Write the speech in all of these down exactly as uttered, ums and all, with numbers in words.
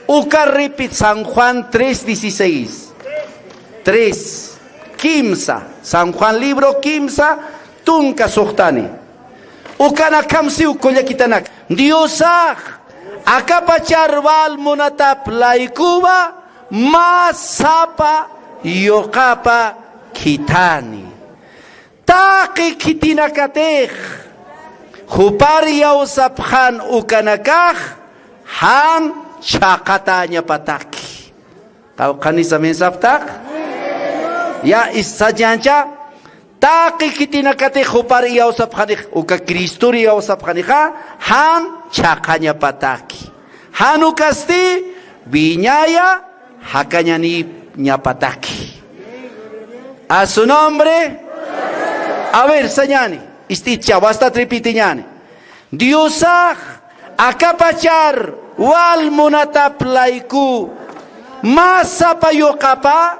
Uka ripit San Juan tres dieciséis. Tres. Kimsa. San Juan libro kimsa, tunka suxtani. Ukan akham siw kullakitanak. Diosax akapachar wal munatap laykuwa mä sapa yuqapa khithani. Taqi khitinakatix jupar iyawsapxan ukanakax jan chhaqatäñapataki. Qawqhanis amén sapxtax? Ya, ist'añancha, taqi khitinakatix jupar iyawsapxanix uka Cristor iyawsapxanixa jan chhaqañapataki. Jan ukasti wiñaya jakañanïñapataki. A su nombre. A ver, sañäni. Ist'itcha, wastat repitiñäni. Diosax akapachar wal munatap layku mä sapa yuqapa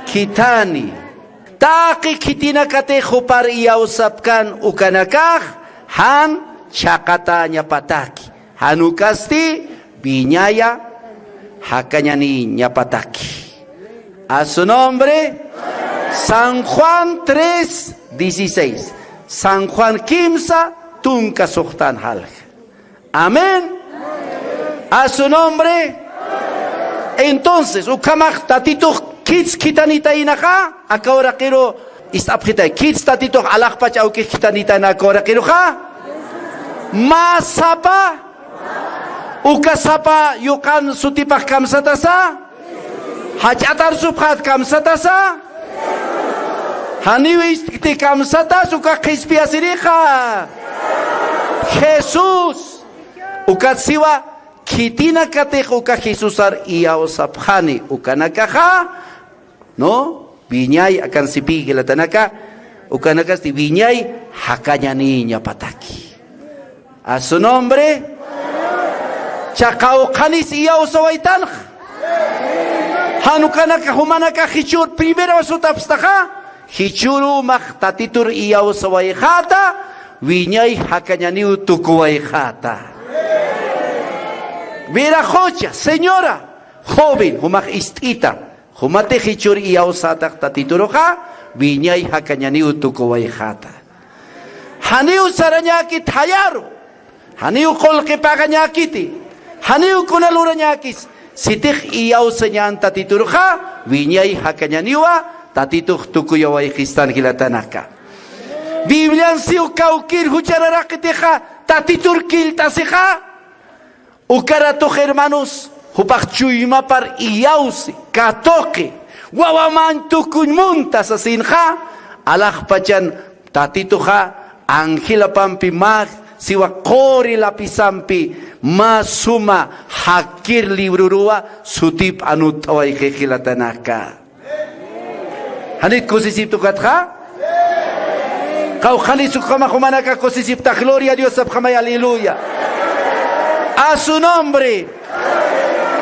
khithani. Taqi khitinakatix jupar iyawsapkan ukanakax jan chhaqatäñapataki. Jan ukasti wiñaya jakañanïñapataki. A su nombre, San Juan tres dieciséis. San Juan kimsa, tunka suxtan jalja. Amén. A su nombre. Entonces, ukhamax Tatitux khits khithanitaynaxa, aka uraqiru ist'apxitay, khits Tatitux alaxpach awkix khithanitayna aka uraqiruxa. Mä sapa, uka sapa yuqan sutipax kamsatasa, jach'at arsupxät kamsatasa, janiw ist'kti kamsatas uka qhispiyasirixa. Jesús, ukat siwa, khitinakatix uka Jesusar iyawsapxani ukanakaxa, ¿no? Wiñay akan sipï jilatanaka, ukanakasti wiñay jakañanïñapataki. A su nombre. Chaqawqhanis iyawsawaytanx. Jan ukanaka jumanaka jichhür primera sutapstaxa, jichhürumax Tatitur iyawsawayxäta, wiñay jakañaniw tukuwayxäta. Wiraqucha, señora, joven, jumax ist'ita, jumatix jichhür iyawsätax Tatituruxa, wiñay jakañaniw tukuwayxäta. Janiw sarañäkit jayaru, janiw qullqi pagañäkiti, janiw kuna lurañäkis, sitix iyawsañän Tatituruxa, wiñay jakañaniwa, Tatitux tukuyawayxistan jilatanaka. Biblian siw kawkïr juchararaqitixa, Tatitur killt'asixa, uka ratux, hermanos, jupax chuymapar iyawsi, katuqi, wawaman tukuñ munta sasinxa, alaxpachan Tatituxa angelapampi mä siwa quri lapisampi mä suma jakkir libruruwa sutip anutt'awayxi jilatanaka. ¿Janit kusisipta ukatxa? Qawqhanis ukhamax jumanaka kusisipta, gloria a Dios sapxamay, aleluya. A su nombre.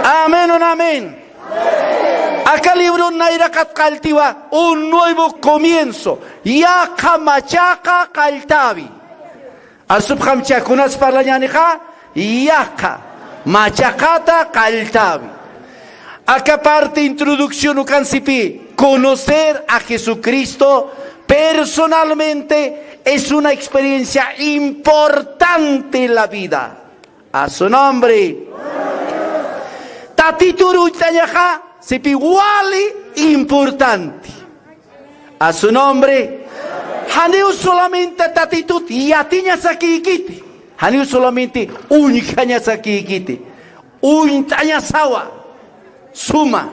Amén, un amén. Aka librun nayraqat qalltiwa, un nuevo comienzo. Yaqha machaqa qalltäwi. Arsupxamcha, kunas parlañänixa, yaqha machaqata qalltäwi. Aka parte introducción ukan sipï, conocer a Jesucristo personalmente es una experiencia importante en la vida. A su nombre. Tatitur uñt'añaxa, sipï wali importante. A su nombre. Janiw solamente Tatitut yatiñasakïkiti. Janiw solamente uñjañasakïkiti. Uñt'añasawa. Suma.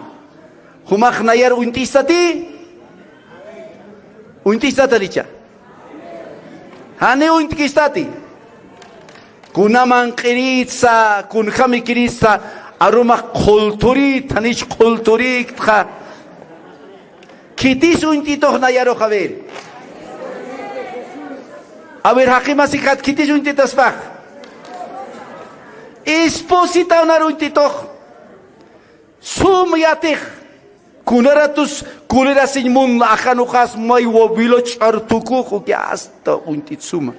Jumax nayar uñt'istati. Uñt'istatanicha. Janiw uñt'kistati. Kuna manq'iritsa, kunjämikirïtsa, arumax qhullt'urït, janich qhullt'urïktxa. Khitis uñt'itux nayarux, a ver. A ver, jaqi masikat, khitis uñt'itaspax. Esposita unar uñt'itux. Sum yatix. Kunaratus kulirasiñ mun ajanuxas may wawilo ch'artukux, uki hasta uñt'it suma.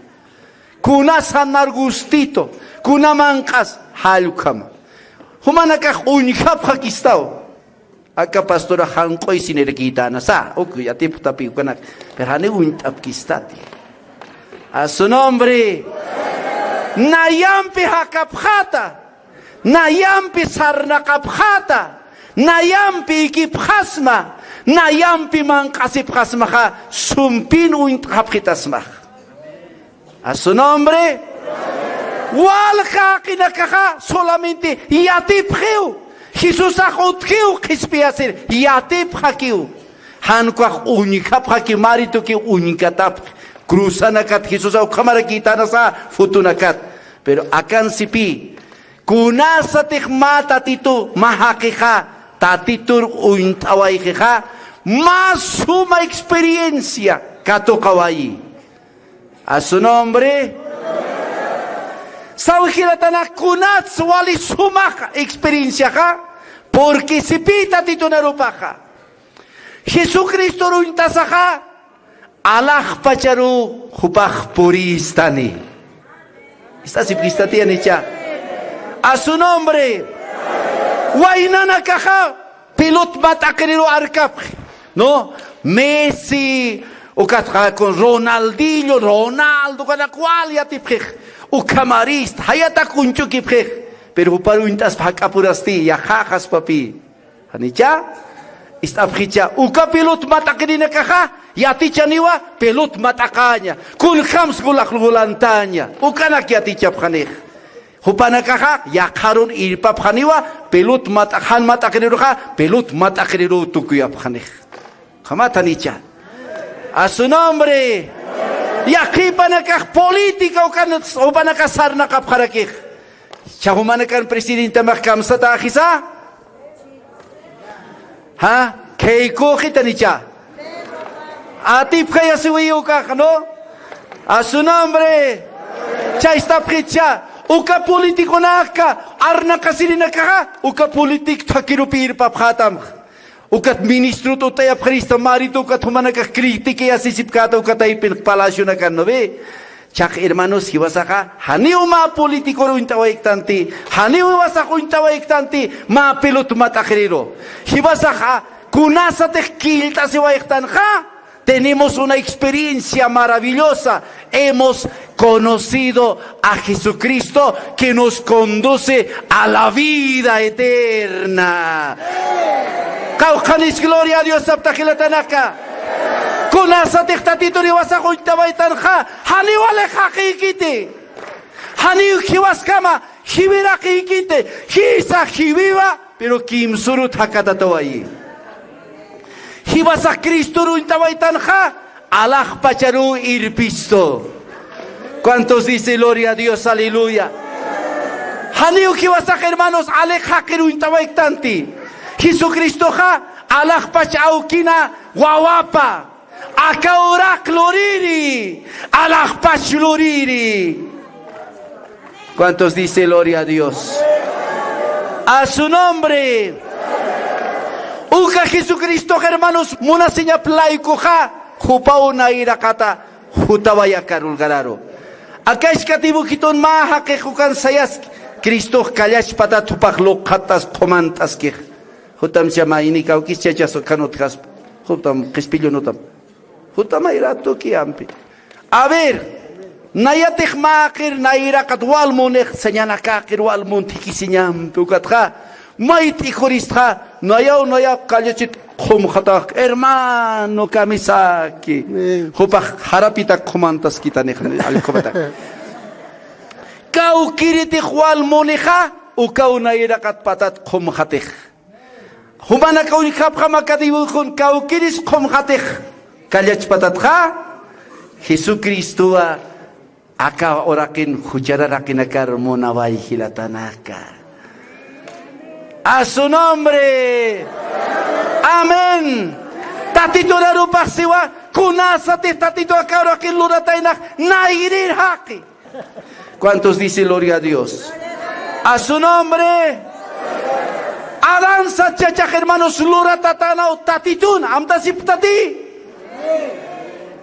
Kuna sanar gustito, kuna manq'as, jall ukhama. Jumanakax uñjapxakistaw. Aka pastora janq'uy sinirakïtänasa, uk yatipxtapi ukanak, pero janiw uñt'apkistati. A su nombre. Nayampi jakapxata, nayampi sarnaqapxata, nayampi ikipxasma, nayampi manq'asipxasmaxa, sumpin uñt'xapxitasmax. A su nombre. Walja jaqinakaxa solamente yatipxiw. Jesusax utjiw qhispiyasir, yatipxakiw. Jan ukax uñjapxakiw, mari tukiw uñkatapxi. Cruzanakat Jesusax ukhamarakïtänasa, fotonakat. Pero akansipï, kunasatix mä Tatitu mä jaqixa, Tatitur uñt'awayxixa, mä suma experiencia katuqawayi. A su nombre. Saw jilatanax, kunats wali sumax experienciaxa, porque sipï Tatitun arupaxa, Jesucristor uñt'asaxa, alaxpacharuw jupax purïstani. Ist'asipkistati janicha. A su nombre. Waynanakaxa pelot mat'aqiriru arkapxi, ¿no? Messi, ukatxa con Ronaldinho, Ronaldo, ukanak wal yatipxix. Ukhamarist, jayatak uñch'ukipxix. Pero jupar uñt'aspa jak'apurasti, yaqhaxaspapï. Janicha, ist'apxicha, uka pelot mat'aqirinakaxa yatichaniwa pelot mat'aqaña. Kunjams gulax lulantaña. Ukanak yatichapxanix. Jupanakaxa yaqharun irpapxaniwa, pelot mat'aq, jan mat'aqiriruxa, pelot mat'aqiriruw tukuyapxanix. Ukhamat janicha. A su nombre. Yaqhipanakax política ukan jupanakax sarnaqapxarakix. Cha jumanakan presidentamax kamsatäxisa. ¿Ja? Khaykuxitanicha. Atipjayasiwiy ukax, ¿no? A su nombre. Chaystapxicha, uka politiconaka, arnaqasirinakaxa, uka politic thakhirupi irpapxätamx. Ukat ministrot ut'ayapxirista, maritu ukat jumanakax critiqueyasisipkäta uka taypin palacionakan, ¿no ve? Chax hermanos, jiwasaxa, janiw mä politicor uñt'awayktanti, janiw jiwasax uñt'awayktanti, mä pelot mat'aqiriru. Jiwasaxa, kunasatix killt'asiwayxtanxa, tenemos una experiencia maravillosa. Hemos conocido a Jesucristo que nos conduce a la vida eterna. Qawqhanis gloria a Dios sapxta jilatanaka. Kunasatix Tatitun jiwasax uñt'awaytanxa, janiw alix jaqïkiti. Janiw jiwaskama jiwiraqïkiti. Jisa jiwiwa, pero kimsürut jakatatawayi. Jiwasax Cristor uñt'awaytanxa, alaxpacharuw irpistu. ¿Cuántos dice gloria a Dios? Aleluya. Janiw jiwasax, hermanos, alix jaqir uñt'awayktanti. Jesucristoxa alaxpach awkina wawapa. Aka uraq luriri, alaxpach luriri. ¿Cuántos dice gloria a Dios? A su nombre. Uka Jesucristox, hermanos, munasiñap laykuxa, jupaw nayraqata jutaway aka lugaräru. Aka jisk'a dibujitun mä jaqix ukan sayaski, Cristox kallach patat jupax luqxatt'as qhumant'askix. Jutam chama ini kawkis chachas ukan utjaspa. Jutam qhispillun utam. Jutam ay ratuki ampi. A ver, nayatix mäqir nayraqat wal munix sañanakäqir wal munt'ikisiñampi ukatxa. Mayt'ijuristxa, nayaw, nayaw kallachit qhumxatax, hermano, kamisaki. Amén. Jupax jarapitak qhumantaskitanix, alikupatak. Kawkiritix wal munixa, ukaw nayraqat patat qhumxatix. Jumanaka uñjapxam aka dibujun kawkiris qhumxatix kallach patatxa, Jesucristowa aka uraqin juchararaqinakar munaway jilatanaka. A su nombre. Amén. Tatitun arupax siwa, kunasatix Tatitu aka uraqin lurataynax nayrir jaqi. ¿Cuántos dice gloria a Dios? A su nombre. Adán sat chachax, hermanos, luratatänaw Tatitun, amtasipktati.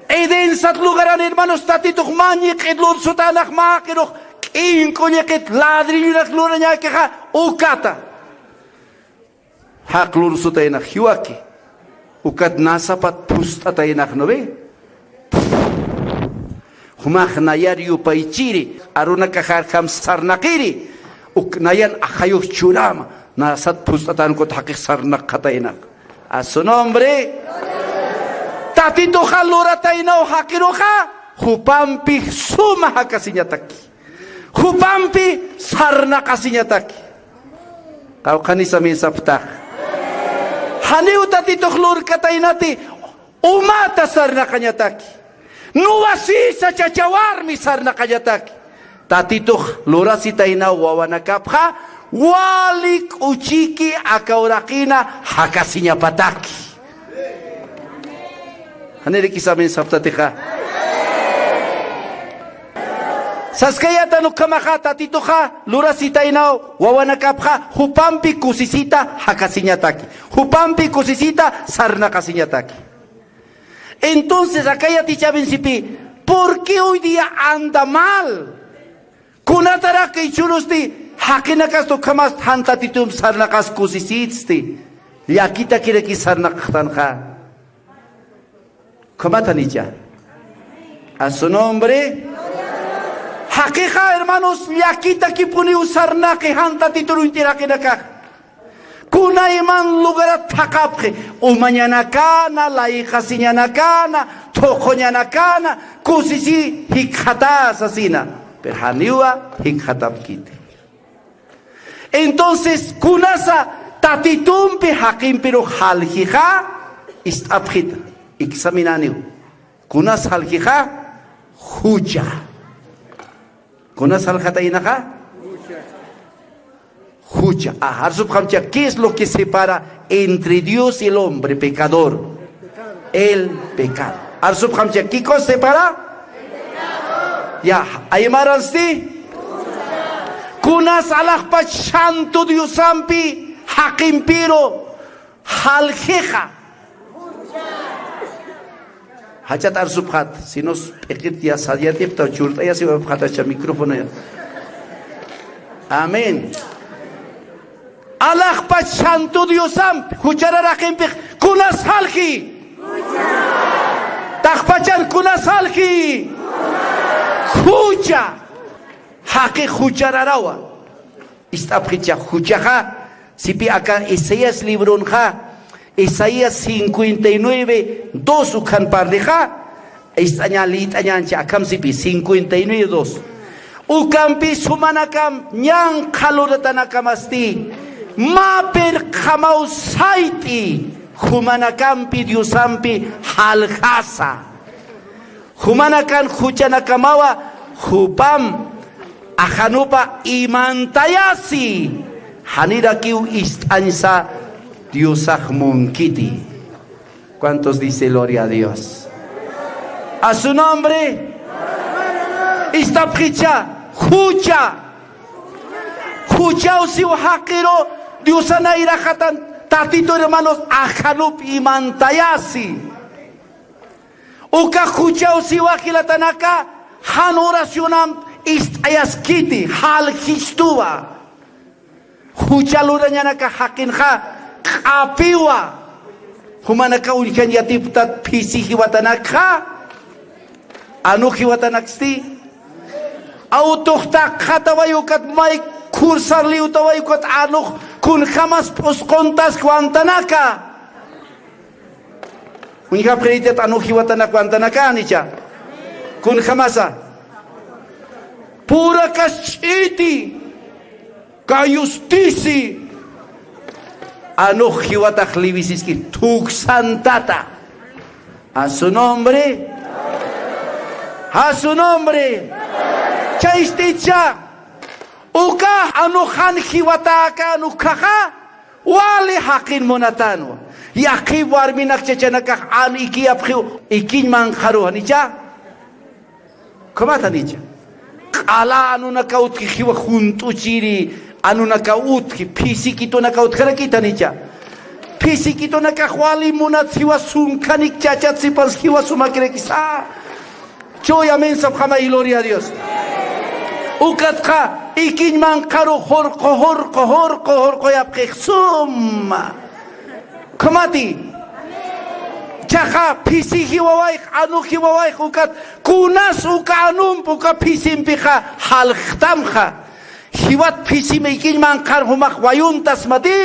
Edén sat lugaran, hermanos, Tatitux mä ñiq'it lursutänax, mäqirux k'ink'u ñiq'it ladrillunak lurañäkixa, ukata. Jaq lursutaynax jiwaki. Ukat nasapat phust'ataynax, ¿no ve? Jumax nayar yupaychiri, arunakaxarjam sarnaqiri, uk nayan ajayux churama, nasat phust'atan kut jaqix sarnaqxataynax. A su nombre. Tatituxa lurataynaw jaqiruxa, jupampi suma jakasiñataki. Jupampi sarnaqasiñataki. Qawqhanis amén sapxtax. Janiw Tatitux lurkataynati, umata sarnaqañataki. Nuwasisa chacha warmi sarnaqañataki. Tatitux lurasitaynaw wawanakapxa, wali k'uchiki aka uraqina jakasiñapataki. Janirikis amén saptatixa. Saskayätan ukhamaxa Tatituxa lurasitaynaw wawanakapxa jupampi kusisita jakasiñataki. Jupampi kusisita sarnaqasiñataki. Entonces, aka yatichäwin sipi, ¿por qué hoy día anda mal? Kunatarak jichhürusti, jaqinakasti ukhamasti jan Tatitump sarnaqas kusisitsti, llakitakiraki sarnaqxtanxa. Ukhamat janicha. A su nombre. Jaqixa, hermanos, llakitakipuniw sarnaqi jan Tatitur uñt'ir jaqinakax. Kunayman lugarat thaqhapxi, umañanakana, layqasiñanakana, thuquñanakana, kusisi jikxatä sasina. Pero janiwa jikxatapkiti. Entonces, kunasa Tatitumpi jaqimpiru jaljixa, ist'apxita, examinaniw. Kunas jaljixa, jucha. Kunas jaljataynaxa? Jucha. Ah, arsupxamcha, ¿qué es lo que separa entre Dios y el hombre pecador? El pecado. Arsupxamcha, ¿qué cosa separa? Ya, aymaransti. Kunas alaxpach santo Diosampi jaqimpiru jaljixa. Jachat arsupxat, si no p'iqit ya sayatipta churt'ayasiwapxatacha micrófono ya. Amén. Alaxpach santo Diosampi, jucharar jaqimpix, kunas jalji. Taqpachan kunas jalji. Jucha. Jaqix juchararawa. Ist'apxicha juchaxa, sipi aka Isaías libronxa, Isaías cincuenta y nueve, dos ukhan parlixa, ist'aña, lït'añancha akham sipi, cincuenta y nueve, dos. Ukampi sumanakamp ñanqha luratanakamasti, mä pirqjamaw sayt'i, jumanakampi Diosampi jaljasa. Jumanakan juchanakamawa, jupam ajanupa imantayasi, janirakiw ist'añsa Diosax munkiti. ¿Cuántos dice gloria a Dios? A su nombre. Ist'apxicha, jucha. Juchaw siw jaqiru Diosa nayraqatan Tatitu, hermanos, ajanup imantayasi. Uka juchaw siwa jilatanaka, jan oracionamp ist'ayaskiti, jaljistuwa. Jucha lurañanaka jaqinxa, q'apiwa. Jumanaka uñjañ yatiptat phisi jiwatanakxa, anux jiwatanaksti. Awtux takxataway ukat may kursar liwtaway ukat anux kunjamas p'usquntas wantanaka. Uñjapxiritat anux jiwatanak wantanaka, janicha. Kunjamasa. Purakas ch'iti. Kayustisi. Anux jiwatax liwisiski. Thuksantata. A su nombre. A su nombre. Chaysticha. Uka anux jan jiwataka anux ukhaxa. Wali jaqin munatänwa. Yaqhip warminak chachanakax an ikiyapxiw ikiñ manqharu, janicha. Ukhamat janicha. Q'ala anunaka utji jiwa junt'uchiri, anunaka utji, phisikitunaka utjarakit, janicha. Phisikitunakax wali munat jiwa sunkhanik chachat sipans jiwa sumakirakisa. Chuy amén sapxamay, gloria a Dios. Ukatxa ikiñ manqharu jurqu, jurqu, jurqu, jurquyapxix suma. Ukhamati. Chaqa phisi jiwawayx, anu jiwawayx ukat, kunas uka anump uka phisimpixa jalxtamxa. Jiwat phisim ikiñ manqhar jumax wayuntasmati.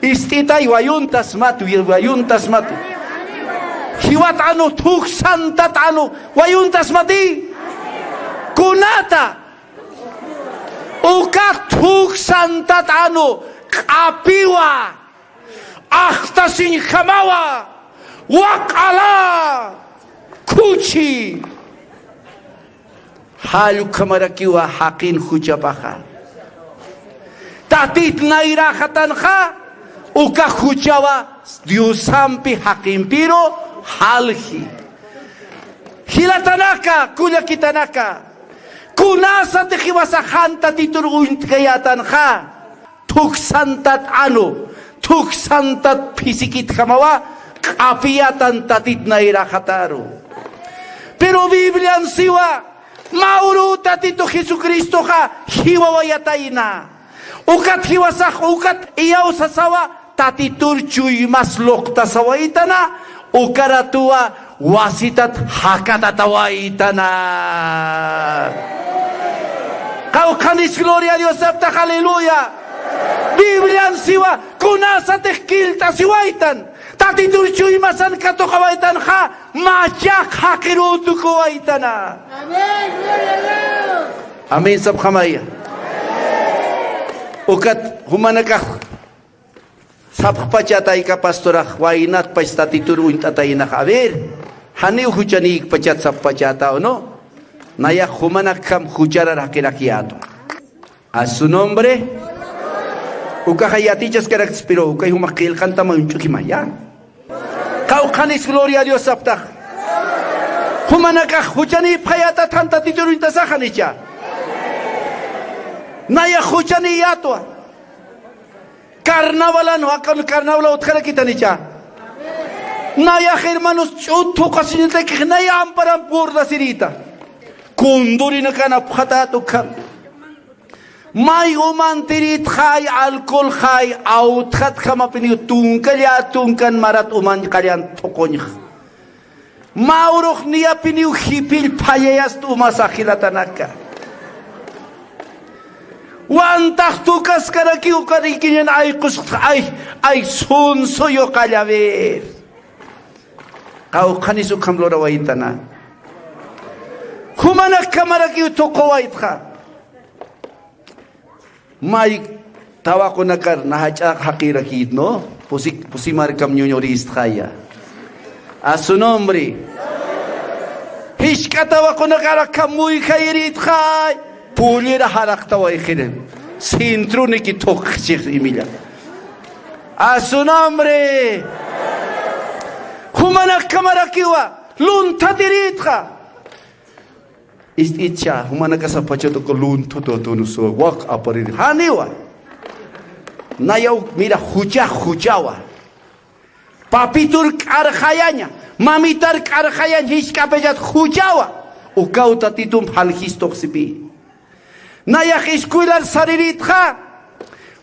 Ist'itay wayuntasmati, wayuntasmati. Jiwat anu thuksantat anu wayuntasmati. Kunata. Uka thuksantat anu q'apiwa, axtasiñjamawa, waq'ala, khuchi. Jall ukhamarakiwa jaqin juchapaxa. Tatit nayraxatanxa, uka juchawa Diosampi jaqimpiru jalji. Jilatanaka, kullakitanaka, kunasatix jiwasax jan Tatitur uñt'kayätanxa, thuksantat anu, thuksantat phisikitjamawa, q'apiyätan Tatit nayraxataru. Pero Biblian siwa, mä uruw Tatitu Jesucristoxa jiwawayatayna. Ukat jiwasax, ukat iyawsasawa, Tatitur chuymas luqtasawaytana, ukaratuwa wasitat jakatatawaytana. Qawqhanis gloria a Dios saptax, aleluya. Biblian siwa, kunasatix killt'asiwaytan, Tatitur chuymasan katuqawaytanxa, machax jaqirut tukuwaytana. Amén, gloria a Dios. Amén sapxamaya. Ukat jumanakax sapxpachätayka pastorax, waynatpach Tatitur uñt'ataynax. A ver, janiw juchanïkpachat sapxpachätaw, ¿no? Nayax jumanakjam jucharar jaqirakiyätwa. A su nombre. Ukaxa yatichaskarakts, pero ukay jumax qillqantama uñch'ukima, ya. Qawqhanis gloria a Dios saptax. Jumanakax juchanïpxayätat jan Tatitur uñt'asax, janicha. Nayax juchanïyätwa. Carnavalan, wakan carnavalaw utjarakitanicha. Nayax hermanos ch'ut thuqasiñatakix, naya amparam purdasirïta. Kundurinakana apxatät ukham. May umantirïtxay, alcoholxay, awtxatjamapiniw tunka, llä tunkan marat umañ qallan thuquñx. Mä urux niyapiniw jipill phalliyast umasax jilatanaka. Wantax thukaskarakiw ukarïkiñan ayqusxtx, ay, ay, sunsu yuqalla, a ver. Qawqhanis ukham lurawaytana. Jumanakjamarakiw thuquwaytxa. May tawaqunakar na jach'ax jaqirakït, ¿no? Pusi, pusi markam ñuñurïstxaya. A su nombre. Jisk'a tawaqunakar akham muyjayirïtxay. Pullira jaraqtawayxiri. Cintruniki thuqchix imilla. A su nombre. Jumanakjamarakiwa lunthatirïtxa. Ist'icha, jumanakasax pachatuku lunthutu tunusu, wak apariri. Janiwa. Nayaw, mira, jucha, juchawa. Papitur k'arxayaña, mamitar k'arxayañ jisk'apachat juchawa. Ukaw Tatitump jaljistuxsipi. Nayax escuelar sariritxa,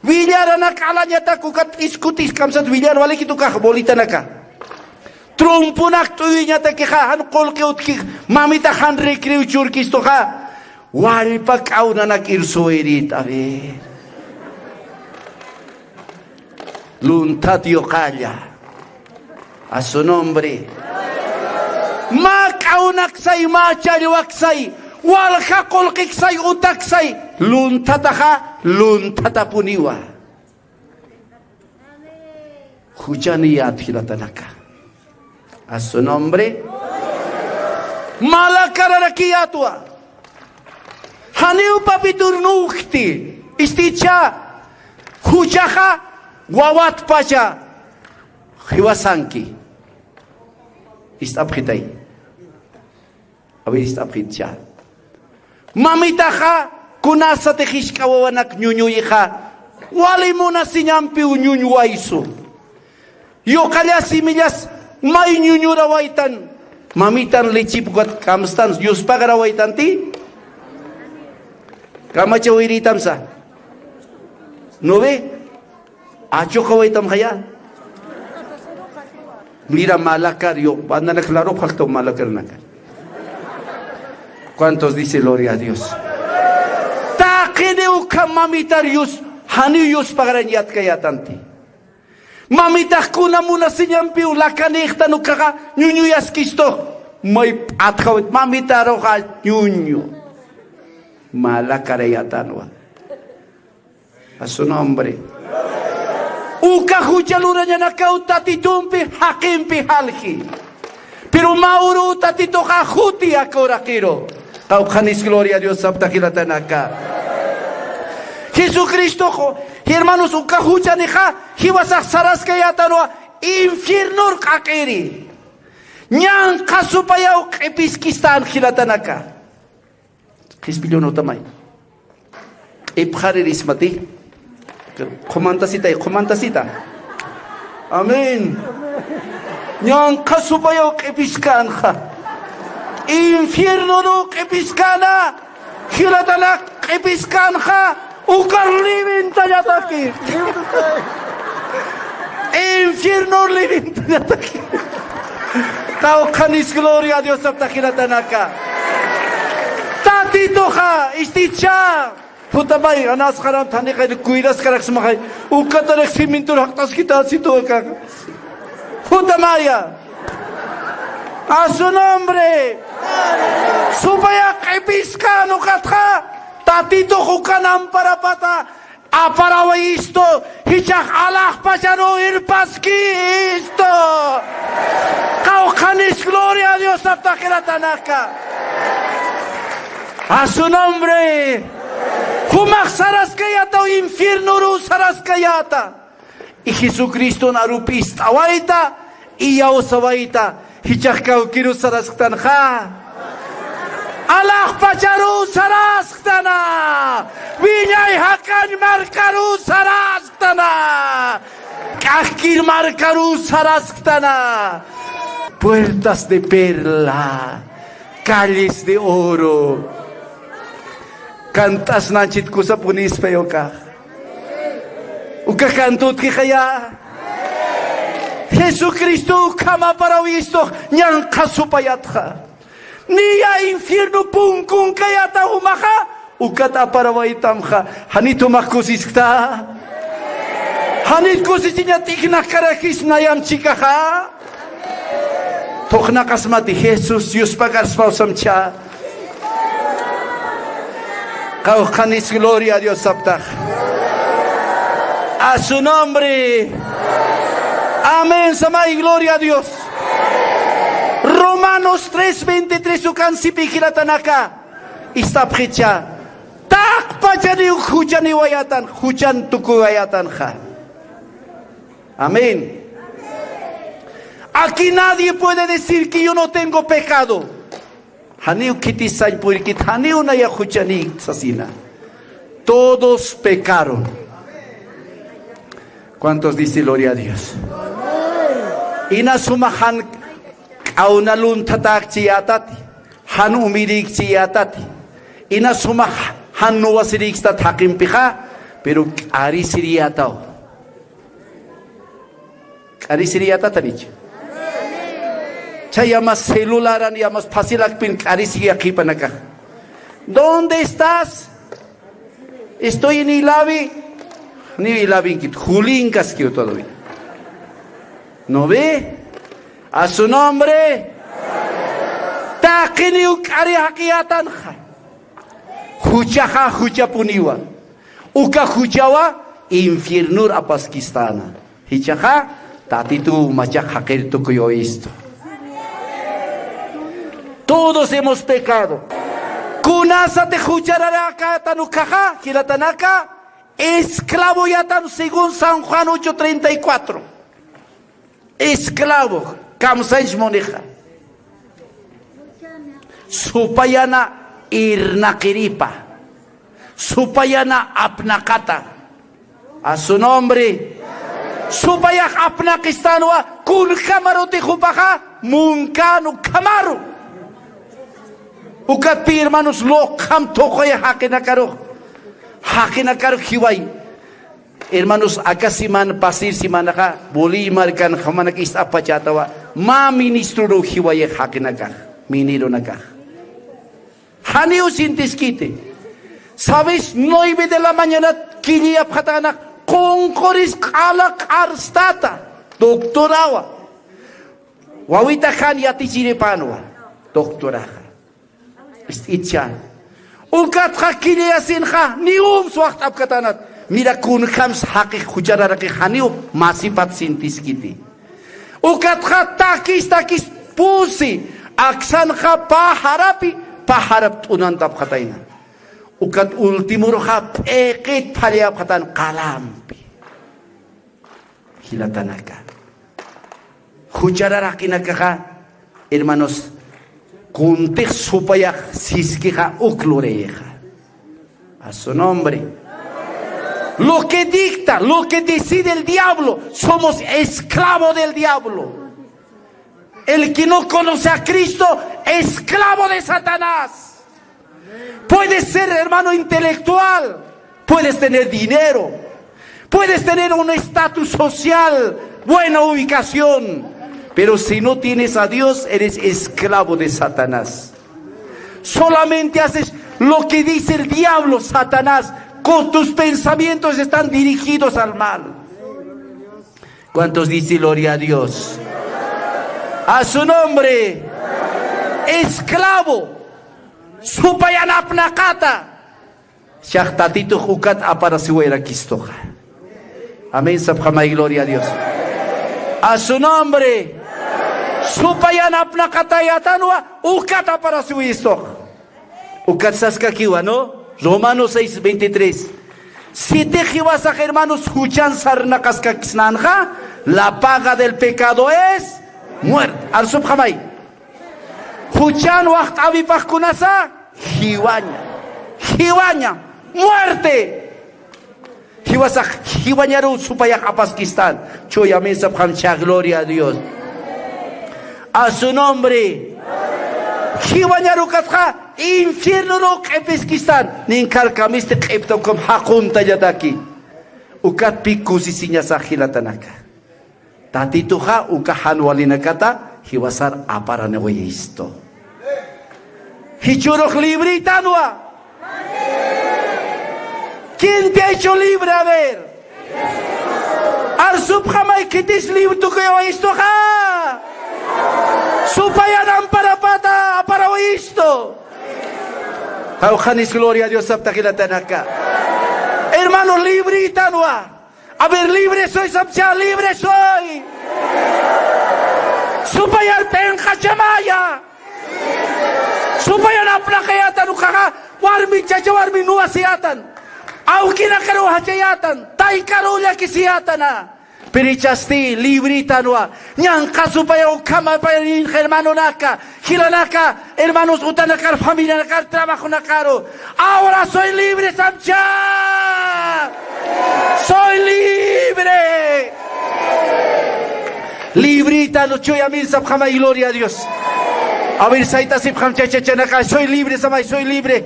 willaranak alañatak ukat iskutis kamsat willar walikit ukax bolitanaka. Tromponak t'uwiñatakixa, jan qullqi utjix, mamitax jan recreo churkistuxa, wallpa k'awnanak irsuwirit, a ver. Lunthat yuqalla. A su nombre. Mä k'awnaksay, mä challwaksay, walja qullqiksay, utaksay, lunthataxa, lunthatapuniwa. Juchaniyät jilatanaka. A su nombre. Malakararakiyatua. Janiw papitur nukti. Isticha. Juchaxa wawatpacha. Jiwasanki. Ist'apxitay. A ver, ist'apxitcha. Mamitaxa kunasatix jisk'a wawanak ñuñuyixa, wali munasiñampiw ñuñwaysu. Yuqallas imillas may ñuñurawaytan. Mamitan lechip ukat kamstan, yuspagarawaytanti. Kamachawirïtamsa. ¿No ve? Achuqawaytamxaya. Mira, mä lakar, yo, bandanak laruxaktaw mä lakarnakar. ¿Cuántos dice gloria a Dios? Taqini ukham mamitar yus, janiw yuspagarañ yatkayätanti. Mamitax kuna munasiñampiw lakanïxtan ukaxa ñuñuyaskistux. May p'atxawit mamitaruxa ñuñu. Mä lakarayätanwa. A su nombre. Uka jucha lurañanakaw Tatitumpi jaqimpi jalji. Pero mä uruw Tatituxa juti aka uraqiru. Qawqhanis gloria a Dios sapta jilatanaka. Jesucristox, hermanos, uka juchanixa jiwasax saraskayätanwa infiernor q'aq'iri. Ñanqha supayaw q'ipiskistan jilatanaka. Qhispillun utamay. Q'ipxarirismati. Qhumantasitay, qhumantasita. Amén. Ñanqha supayaw q'ipiskänxa. Infiernoruw q'ipiskänxa. Jilatanak q'ipiskänxa. Ukar liwintañataki. Infiernor liwintañataki. Qawqhanis gloria a Dios sapta jilatanaka. Tatituxa, isticha. Jutamay, anasqaram thaniqay cuidaskaraksmaxay. Ukatarak cimentor jaqt'askitäsitu akaxa. Jutamaya. A su nombre. Supaya q'ipiskän ukatxa. Tatitux ukan amparapata. Aparawaystu, jichhax alaxpacharu irpaskistu. Qawqhanis gloria a Dios sapta jilatanaka. A su nombre. Jumax saraskayätaw infiernoruw saraskayäta. Y Jesucriston aru p'ist'awayta, iyawsawayta, jichhax kawkiruw sarasktanxa. Alaxpacharuw sarasktan. Wiñay jaqañ markaruw sarasktan. K'akkir markaruw sarasktan. Puertas de perla, calles de oro. Kant'asnanchit kusapunispa ukax. Uka kant'askixaya. Jesucristo ukham aparawistux ñanqha supayatxa. Niya infierno punkunkayäta jumaxa, ukat aparawaytamxa. Janit jumax kusiskta. Janit kusisiñat ijnakarakis nayam chikaxa. Thuqnaqasmati Jesús yuspagarspaw samcha. Qawqhanis gloria a Dios saptax. A su nombre. Amén, samay, gloria a Dios. Romanos tres veintitrés ukan sipi jilatanaka. Ist'apxicha. Taqpachaniw juchaniwayätan, juchan tukuwayätanxa. Amén. Aquí nadie puede decir que yo no tengo pecado. Janiw khitis sañ purkit, janiw naya juchanïkt sasina. Todos pecaron. ¿Cuántos dice gloria a Dios? Ina suma jan k'awna lunthatäkchiyätati, jan umirïkchiyätati. Ina suma jan nuwasirïkstat jaqimpixa, pero k'arisiriyätaw. K'arisiriyätatanich. Chhayamas celularan yamas phasilakpin k'arisiriya qhipanakax. ¿Dónde estás? Estoy en Ilavi. Ni Ilavinkit, Julinkaskiw todavía. ¿No ve? A su nombre. Taqiniw k'ari jaqiyätanxa. Juchaxa juchapuniwa. Uka juchawa infiernur apaskistana. Jichhaxa, Tatituw machaq jaqir tukuyawistu. Todos hemos pecado. Kunasatix juchararäkätan ukaxa, jilatanaka, esclavoyätan según San Juan ocho treinta y cuatro. Esclavo, kamsañch munixa. Supayana irnaqiripa. Supayana apnaqata. A su nombre. Supayax apnaqistanwa, kunjamaruti jupaxa, munkän ukhamaru. Ukatpi, hermanos, luqham thuqhuya jaqinakarux. Jaqinakarux jiway. Hermanos, aka semana, pasir semanaxa, Bolivia markan jumanak ist'apachätawa, mä ministroru jiwayi jaqinakax, mineronakax. Janiw sintiskiti. Sabes, nueve de la mañana killiyapxatäna, qunquris q'ala q'arstata, doctorawa. Wawita jan yatichiripänwa, doctoraxa. Ist'icha. Ukatxa killayasinxa, niwums waxt'apkatänat. Mira, kunjams jaqix juchararaqix janiw masipat sintiskiti. Ukatxa takis, takis pusi, aksanxa pä jarapi, pä jarap t'unantapxatayna. Ukat ultimuruxa p'iqit phalliyapxatän qalampi. Jilatanaka. Juchararaqinakaxa, hermanos, kuntix supayax siskixa uk luriyixa. A su nombre. Lo que dicta, lo que decide el diablo, somos esclavo del diablo. El que no conoce a Cristo, esclavo de Satanás. Puedes ser, hermano, intelectual, puedes tener dinero, puedes tener un estatus social, buena ubicación, pero si no tienes a Dios, eres esclavo de Satanás. Solamente haces lo que dice el diablo, Satanás, con tus pensamientos están dirigidos al mal. ¿Cuántos dicen gloria a Dios? A su nombre. Esclavo. Supayan apnaqata. Jichhax Tatitux ukat aparasiwayarakistuxa. Amén, sapxamay, gloria a Dios. A su nombre. Supayan apnaqatayätanwa ukat aparasiwayistux. Ukat saskakiwa, ¿no? Romanos seis veintitrés. Sitix jiwasax, hermanos, juchan sarnaqaskaksnänxa, la paga del pecado es muerte. Arsupxamay. Juchan waxt'äwipax kunasa, jiwaña. Jiwaña. Muerte. Jiwasax, jiwañaru supayax apaskistan. Chuy amén sapxam, cha, gloria a Dios. A su nombre. Jiwañaru ukatxa, infiernuru q'ipiskistan. Ninkarkamisti q'ipta ukham jaquntayataki. Ukat pï kusisiñasax jilatanaka. Tatituxa uka jan walinakata jiwasar aparaniwayistu. Jichhürux librïtanwa. ¿Quién te ha hecho libre? A ver. Arsupxamay, khitis libre tukuyawayistuxa. Supayan amparapata aparawayistu. Qawqhanis gloria a Dios sapta jilatanaka. Hermano, librïtanwa. A ver, libre soy, sapcha, libre soy. Supayan p'inqachamaya. Supayan apnaqayätan ukaxa, warmi, chacha warmi nuwasiyätan. Awkinakaru jachayätan, taykaru llakisiyätana. Pero jichhasti librïtanwa. Ñanqha supayaw ukhamapayarinxa hermanonaka, jilanaka, hermanos, utanakar, familianakar, trabajonakaru. Ahora soy libre, sapcha. Soy libre. Librïtan, chuy amén sapxamay, gloria a Dios. A ver, saytasipxam chachachanaka, soy libre, samay, soy libre.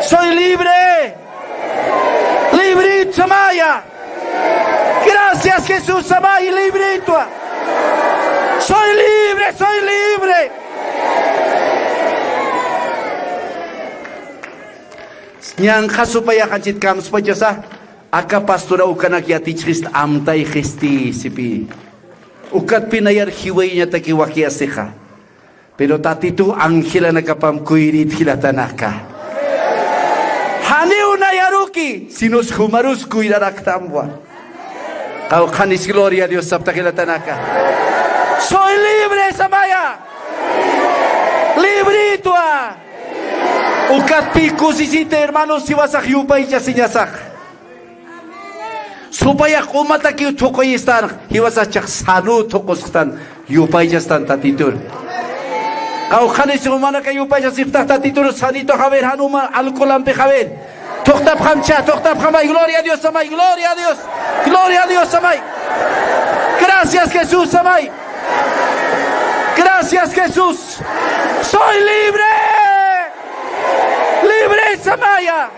Soy libre. Librït samaya. Gracias, Jesús, samay, librïtwa. Soy libre, soy libre. Ñanqha supayax anchhit kamspachasa, aka pastora ukanak yatichxist, amtayxisti, sipï. Ukatpï nayar jiwayañataki wakiyasixa. Pero Tatituw angelanakapam kuyrït jilatanaka. Janiw nayaruki, sinos jumarus kuyraraktamwa. Qawqhanis gloria a Dios sapta jilatanaka. Soy libre, samaya. Librïtwa. Ukatpï kusisiti, hermanos, jiwasax yupaychasiñasax. Supayax umatakiw thuquyistan, jiwasax chhax sanu thuqusxtan, yupaychastan Tatitur. Qawqhanis umanaka yupaychasiptax Tatitur, sanito, a ver, jan uma alcoholampi, a ver. Thuqtapxam chha, thuqtapxamay, gloria a Dios, samay, gloria a Dios. Gloria a Dios, samay. Gracias, Jesús, samay. Gracias, Jesús. Soy libre. Libre, samaya.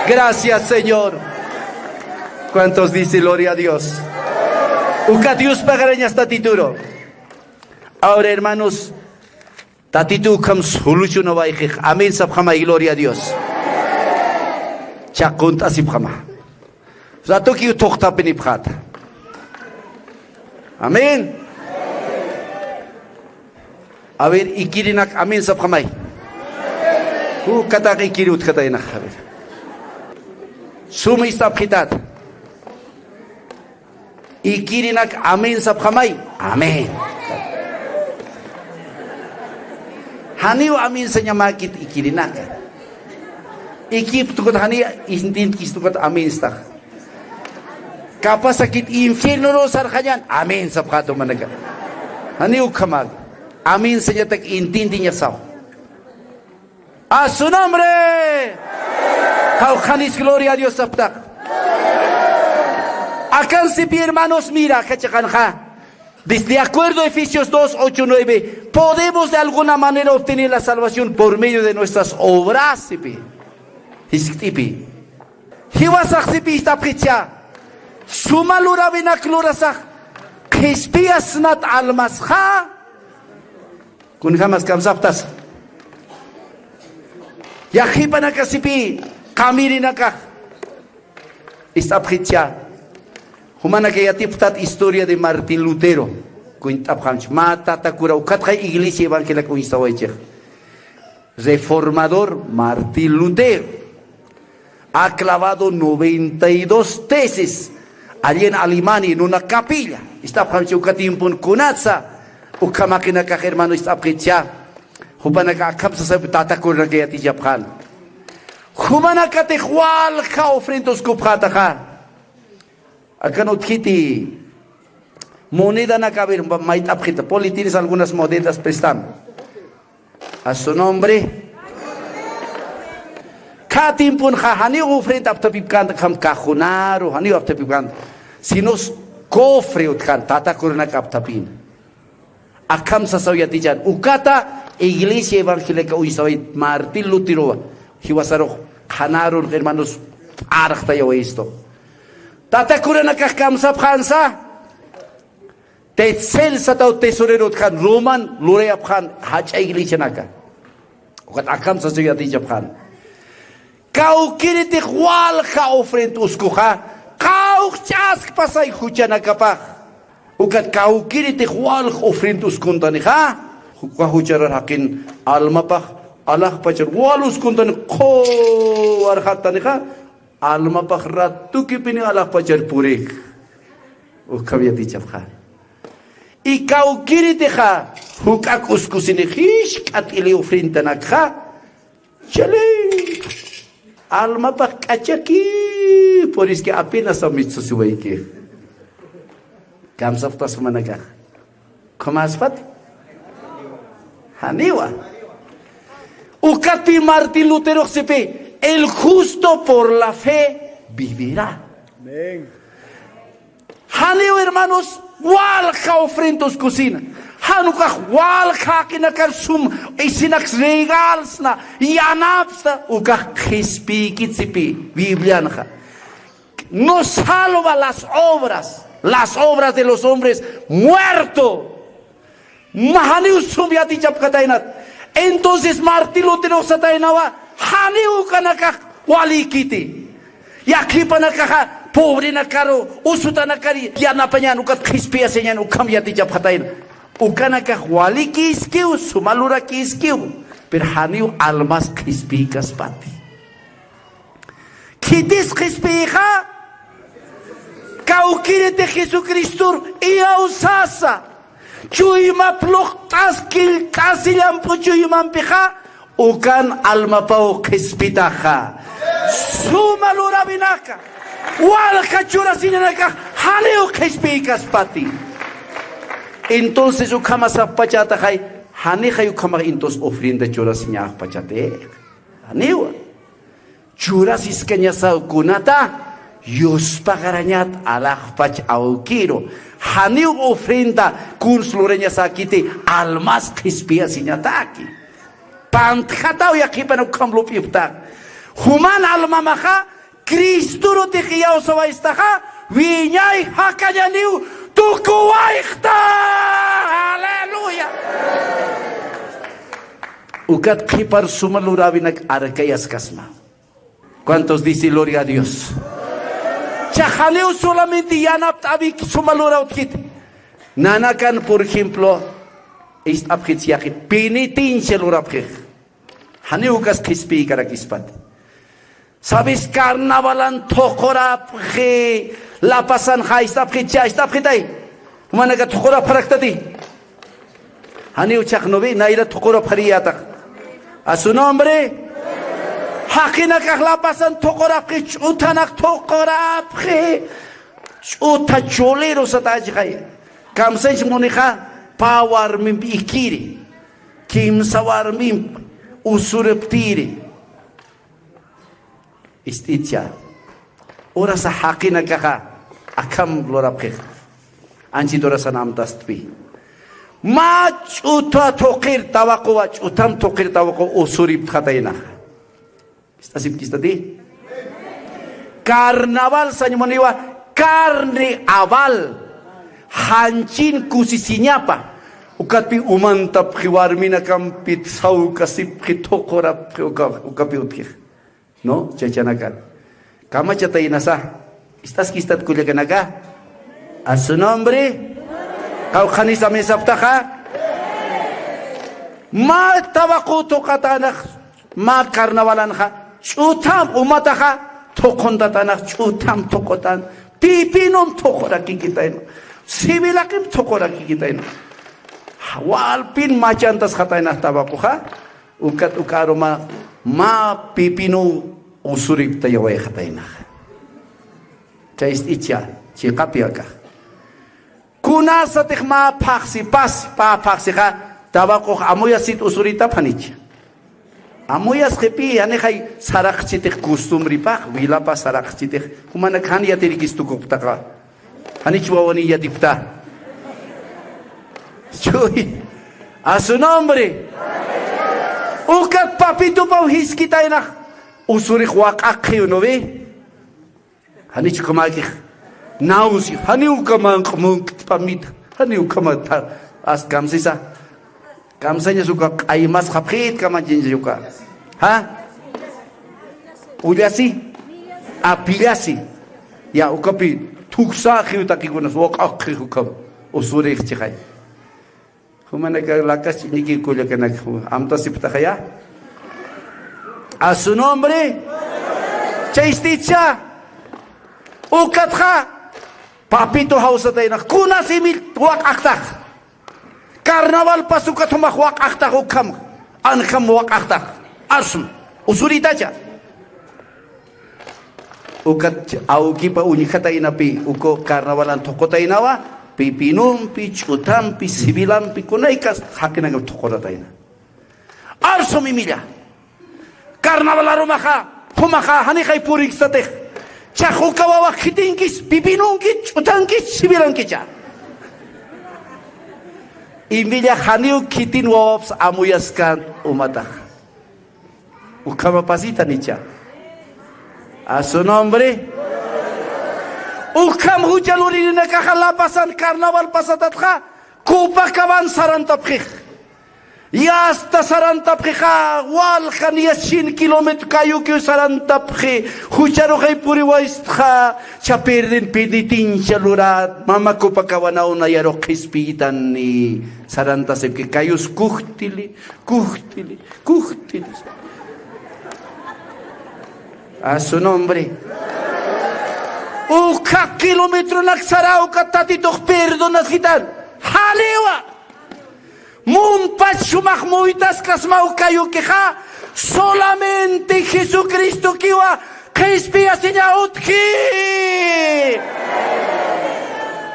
Gracias, Señor. ¿Cuántos dicen gloria a Dios? Ukat Dios pagarañas Tatituru. Ahora, hermanos, Tatitu ukham solucionawayxix. Amén sapxamay, gloria a Dios. Chaqunt'asipxama. Ratukiw thuqtapinipxäta. Amén. A ver, ikirinak amén sapxamay. Ukatax ikiri utjataynax, a ver. Sum ist'apxitäta. Ikirinak amén sapxamay. Amén. Janiw amén sañamäkit ikirinaka. Ikiptukat janiw intintkistukat amén istax. Capazakit infiernoru sarxañän, amén sapxäta jumanaka. Janiw ukhamäki. Amén sañatak intintiñasaw. A su nombre. Qawqhanis gloria a Dios sapxta. Akan sipi, hermanos, mira, aka chiqanxa. Desde acuerdo Efesios dos, ocho, nueve, podemos de alguna manera obtener la salvación por medio de nuestras obras, sipi. Jiskt'ipi. Jiwasax sipi ist'apxicha. Suma lurawinak lurasax. Qhispiyasnat almasxa. Kunjamas kamsapxtasa. Yaqhipanaka sipi, qamirinakax. Ist'apxicha. Jumanaka yatipxtat historia de Martín Lutero. Kuntapxamchi. Mä tata kura ukatxa iglesia evangélica uñstawaychix. Reformador Martín Lutero. Ha clavado noventa y dos tesis allá en Alemania, en una capilla. Ist'apxamchi uka tiempon kunatsa, uka maqinakax hermano ist'apxicha. Jupanaka akham sasapi tata kuranaka yatichapxän. Jumanakatix walja ofrenda uskupxätaxa. Akan utjiti monedanaka, a ver, ma-, mayt'apxita. Poli, tienes algunas monedas, préstame. A su nombre. Kä tiemponxa janiw ofrenda apthapipkänta, akham cajonaru, janiw apthapipkänta. Sino cofre utjän, tata kuranaka apthapïna. Akham sasaw yatichan. Ukata Iglesia Evangélica uñstaway Martín Luterowa. Jiwasarux qhanarun, hermanos, p'arxtayawaystu. Tata kuranakax kamsapxänsa. Tetzel sataw tesorero utjän, Roman lurayapxän jach'a iglesianaka. Ukat akham sasaw yatichapxän. Kawkiritix walja ofrenda uskuxa, qawqch'askpasay juchanakapax. Ukat kawkiritix walja ofrenda uskuntanixa, uka jucharar jaqin almapax alaxpachar wal uskuntani qhuwarxatanixa, almapax ratukipini alaxpachar purix. Ukham yatichapxä. Y kawkiritixa juk'ak uskusini jisk'at ili ofrendanakxa, chale. Almapax k'achaki, por es que apenas amitsusiwayki. Kamsapxtas jumanakax. ¿Khumaspat? Janiwa. Ukatpï Martín Luterox sipi, el justo por la fe vivirá. Amén. Janiw, hermanos, walja ofrenda uskusina. Jan ukax walja jaqinakar sum isinaks regalsna, yanapsta, ukax qhispïkit sipi Biblianxa. No salva las obras, las obras de los hombres muerto. Mä janiw sum yatichapkataynat. Entonces Martín Lutero sataynawa, janiw ukanakax walïkiti. Yaqhipanakaxa pobrenakaru, usutanakari yanapañän, ukat qhispiyasiñän, ukham yatichapxatayna. Ukanakax walïkïskiw, suma lurakïskiw, pero janiw almas qhispiykaspati. Khitis qhispiyxa, kawkiriti Jesucristor iyawsasa, chuymap luqt'as killt'asi llamp'u chuymampixa, ukan almapaw qhispitaxa. Suma luräwinaka, walja churasiñanakax, janiw qhispiykaspati. Entonces, ukhama sapxpachätaxay, janixay ukhamax entonces ofrenda churasiñaxpachati. Janiwa. Churasiskañasaw kunata, yuspagarañat alaxpach awkiru. Janiw ofrenda kuns lurañasäkiti, almas qhispiyasiñataki. Pantjataw yaqhipan ukham lup'ipxta. Juman almamaxa, Cristorutix iyawsawaystaxa, wiñay jakañaniw tukuwayxta. Aleluya. Ukat qhipar suma luräwinak arkayaskasma. ¿Cuántos dicen gloria a Dios? Chaxaniw solamente yanapt'awik suma lura utjkit. Nanakan, por ejemplo, ist'apxit yaqi penitencia lurapxix. Janiw ukas qhispiykarakispat. ¿Sabes? Carnavalan thuqurapxi, La Pazan jay ist'apxit, chay ist'apxitay. Jumanaka thuqurapxaraktati. Janiw chaqnuwi, nayra thuqurapxariyätax. A su nombre. Jaqinakax La Pazan thuqurapxi, ch'uthanak thuqurapxi. Ch'utha chulero satachixay. Kamsañch munixa, pä warmimp ikiri. Kimsa warmimp usuriptiri. Ist'icha. Urasa jaqinakaxa akham lurapxix. Anchit urasan amtastpi. Mä ch'utha thuqir tawaquwa, ch'utham thuqir tawaquwa usuriptxataynaxa. ¿Ist'asipkistati? Carnaval sañ muniwa, carnaval. Janchin kusisiñapa. Ukatpi umantapxi warminakampit sawkasipxi thuqurapxi uka, ukapi utjix. ¿No? Chachanakan. Kamachataynasa. ¿Ist'askistat kullakanaka? A su nombre. Qawqhanis amén saptaxa. Mä tawaqu thuqatänax, mä carnavalanxa, ch'utham umataxa, thuquntatänax, ch'utham thuqutan, pipinum thuqurakikitayna, civilaqim thuqurakikitayna. Walpin machantasxataynax tawaquxa, ukat uka aruma mä pipinu usuriptayawayxataynaxa. Chay ist'icha, chiqapi akax. Kunasatix mä phaxsipas, pä phaxsixa, tawaqux amuyasit usuritap janich. Amuyasxipï, janixay saraqchitix costumbripax, wilapa saraqchitix, jumanak jan yatirikistukuqtaqa. Janich wawaniy yatipta. Chuy. A su nombre. Ukat papitupaw jiskitaynax usurix waq'aqxiw, ¿no ve? Janich ukhamäkix. Náusea. Janiw ukhamanq munkt'pamita. Janiw ukhamat. As kamsisa. Kamsañas uka q'aymasxapxit kamañchañas uka. ¿Ja? Ullasi. Apillasi. Ya, ukapi thuksaxiw takikunas waq'aqxix ukham. Usurix chixay. Jumanaka lakas ch'iñiki kullakanaka, amtasiptaxaya. A su nombre. Chay ist'icha. Ukatxa. Papito jawsataynax. Kunas imil waq'aqtax. Carnaval pas ukat jumax waq'aqtax ukham. Anjam waq'aqtax. Arsum. Usuritacha. Ukat awkipa uñjataynapi, uku carnavalan thuqutaynawa, pipinumpi, ch'utampi, civilampi, kunaykas jaqinakap thuqutatayna. Arsum imilla. Carnaval arumaxa, jumaxa, janixay puriksatix. Chax uka wawax khitinkis, pipinunkis, ch'utankis, civilankicha. Imilla janiw khitin wawaps amuyaskan umatax. Ukhamapasita nicha. A su nombre. Ukham jucha luririnakaxa La Pazan carnaval pasatatxa, Copacabana sarantapxix. Yasta sarantapxixa, walja niya cien kilómetro kayukiw sarantapxi. Jucharuxay puriwaystaxa, cha pierden penitencia lurat, mama Copacabanaw nayaru qhispiyitani. Sarantasipki, kayus kujtili, kujtili. Kujt'in. A su nombre. Ukha kilometronak sara uka Tatitux perdonasitan. Janiwa. Munpach sumax muytaskasma uka kayukixa. Solamente Jesucristokiwa qhispiyasiña utji.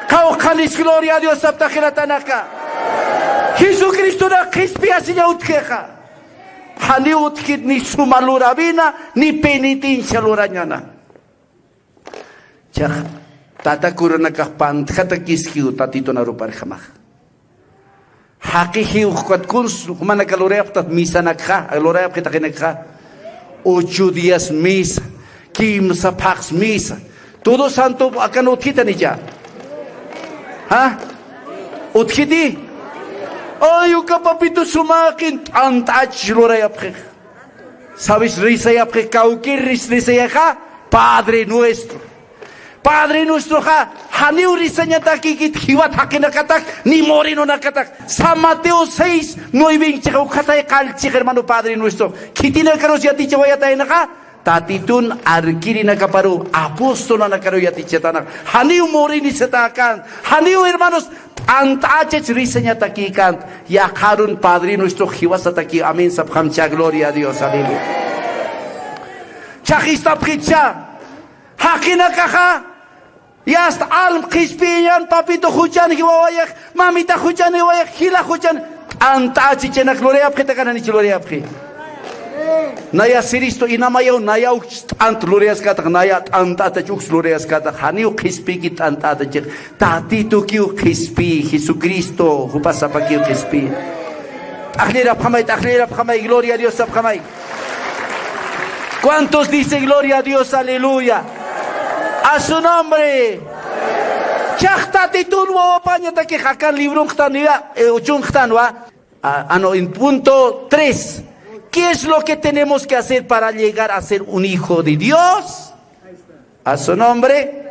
Qawqhanis gloria a Dios saptaxiratanaka. Jesucristonak qhispiyasiña utjixa. Janiw utjkit ni suma luräwina, ni penitencia lurañana. Chax tata kuranakax pantjatakiskiw Tatitun aruparjamax. Jaqi jiwxkat kuns jumanaka lurayapxtat misanakxa, lurayapxi taqinakxa. Ocho días misa, Kimsa phaxs misa. Todo Santo akan utjitanicha. ¿Ja? ¿Utjiti? Ay, uka papito sumaqin t'ant'ach lurayapxix. ¿Sabes? Risayapxix kawkir ris-, risayaxa Padre Nuestro. Padre Nuestroxa janiw risañatakïkit jiwat jaqinakatak ni morenonakatak. San Mateo seis nueve chixa ukxatay qallchix, hermano, Padre Nuestro. Khitinakarus yatichawayataynaxa, Tatitun arkirinakaparu, apostolnakaru yatichatanak. Janiw morinisatakan, janiw, hermanos, t'ant'achach risañatakïkan, yaqharun Padre Nuestro jiwasataki. Amén sapxamcha, gloria a Dios, aleluya. Chhaqistapxicha, jaqinakaxa, yasta alm qhispiyañan, papito juchan jiwawayax, mamita juchan jiwayax, jila juchan, t'ant'achichanak lurayapxitakan, janich lurayapxi. Naya siristu inamayaw, nayaw t'ant lurayaskätax, naya t'ant'atach uks lurayaskätax, janiw qhispiyki t'ant'atachix, Tatitukiw qhispiy, Jesucristo, jupasapakiw qhispiy. T'aqllirapxamay, t'aqllirapxamay, gloria a Dios sapxamay. ¿Cuántos dicen gloria a Dios? Aleluya. A su nombre. Chhax Tatitun wawapañatakix akan libronxtanwa, eh, uchunxtanwa. Ah, ah, no, en punto tres. ¿Qué es lo que tenemos que hacer para llegar a ser un hijo de Dios? A su nombre.